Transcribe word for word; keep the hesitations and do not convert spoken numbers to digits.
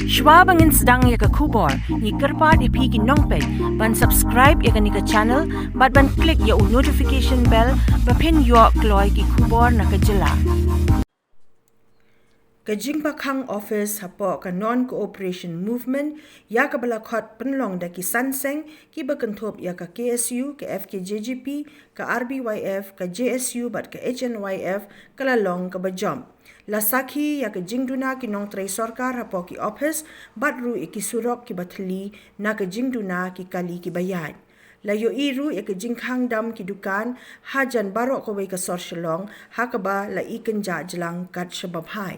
Shwa ba ngin sdang ïa ka khubor, ngi kyrpad ïa phi ki nongpeit ban subscribe ïa kane ka channel bad ban click ïa u notification bell ba phin ïoh kloi ki khubor na ka jylla. Ka jingbakhang office hapoh ka Non-Cooperation Movement, ïa kaba la khot pynlong da ki san seng kiba kynthup ïa ka K S U, ka F K J G P, ka R B Y F, ka J S U bad ka H N Y F, ka la long kaba jop. La sakhi ïa ka jingduna ki nongtrei sorkar hapoh ki office bad ruh ïa ki surok kiba thylli na ka jingduna ki kali kiba ïaid. La ïohi ruh ïa ka jingkhang dam ki dukan hajan baroh kawei ka sor Shillong, ha kaba la i kynjah jlang kat shaba bha.